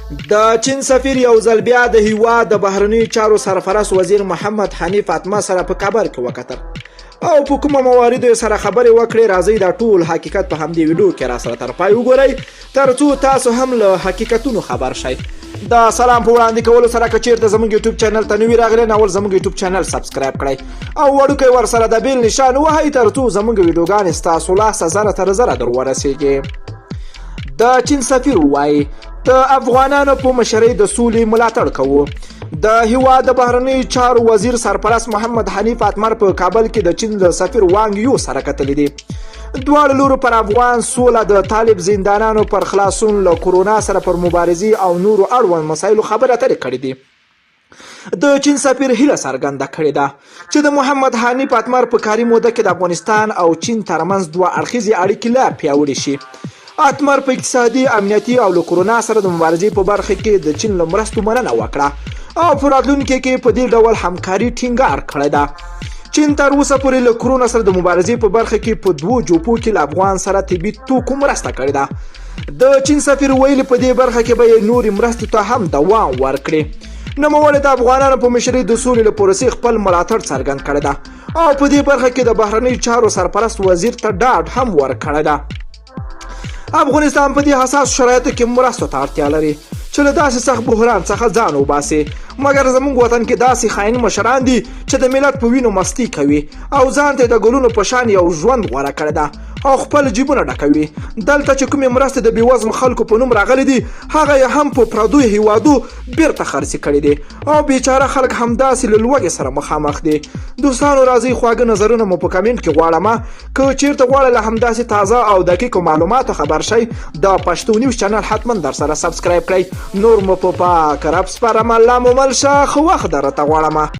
د چین سفیر یو ځل بیا د هیواد د بهرنیو چارو سرپرست وزیر محمد حنیف اتمر سره په کابل کې وکتل او په کومه مواردو یې سره خبرې وکړې. راځئ دا ټول حقیقت په همدې ویډیو کې را سره تر پای وګورئ، ترڅو تاسو هم له حقیقتونو خبر شئ. د سلام په وړاندې کولو سره، که چیرته زموږ یوټیوب چینل ته نوي راغلي نو اول زموږ یوټیوب چینل سبسکرایب کړئ او وړوکی ورسره د بیل نشان ووهئ، ترڅو زموږ ویډیوګانې ستاسو لاسته زره تر زره در ورسیږي. د چین سفیر وایي، د افغانانو په مشرۍ د سولې ملاتړ کوو. د هیواد د بهرنیو چارو وزیر سرپرست محمد حنیف اتمر په کابل کې د چین له سفیر وانګ یو سره کتلي دي. دواړو لورو پر افغان سوله، د طالب زندانانو پر خلاصون، له کرونا سره پر مبارزې او نورو اړوند مسایلو خبرې اترې کړې دي. د چین سفیر هیله څرګنده کړې ده چې د محمد حنیف اتمر په کاري موده کې د افغانستان او چین ترمنځ دوه اړخیزې اړیکې لا پیاوړې شي. اتمر په اقتصادي، امنیتي او له کرونا سره د مبارزې په برخه کې د چین له مرستو مننه وکړه او په راتلونکي کې په دې ډول همکاري ټینګار کړی ده. چین تر اوسه پورې له کرونا سره د مبارزې په برخه کې په دوو جوپو کې له افغان سره طبي توکو مرسته کړې ده. د چین سفیر ویلي، په دې برخه کې به یې نورې مرستې ته هم دوام ورکړي. نوموړي د افغانانو په مشرۍ د سولې له پروسې خپل ملاتړ څرګند کړی ده او په دې برخه کې د بهرنیو چارو سرپرست وزیر ته ډاډ هم ورکړی ده. افغانستان په دې حساسو شرایطو کې مرستو ته اړتیا لري چې له داسې سخت بحران څخه ځان وباسي، مګر زموږ وطن کې داسې خاین مشران دي چې د ملت په وینو مستي کوي او ځان ته د ګلونو په شان یو ژوند غوره کړی ده او خپل جیبونه ډکوي. دلته چې کومې مرستې د بېوزلو خلکو په نوم راغلي دي، هغه یې هم په پردو هیوادو بیرته خرڅې کړې دي او بیچاره خلک همداسې له لوږې سره مخامخ دي. دوستانو، راځئ خواږه نظرونه مو په کمنټ کې غواړم. که چیرته غواړئ له همداسې تازه او دقیقو معلوماتو خبر شئ، د پښتو نیوز چینل حتما در سره سبسکرایب کړئ. نور مو په پاک رب سپارم، الله مو مل شه، ښه وخت درته غواړم.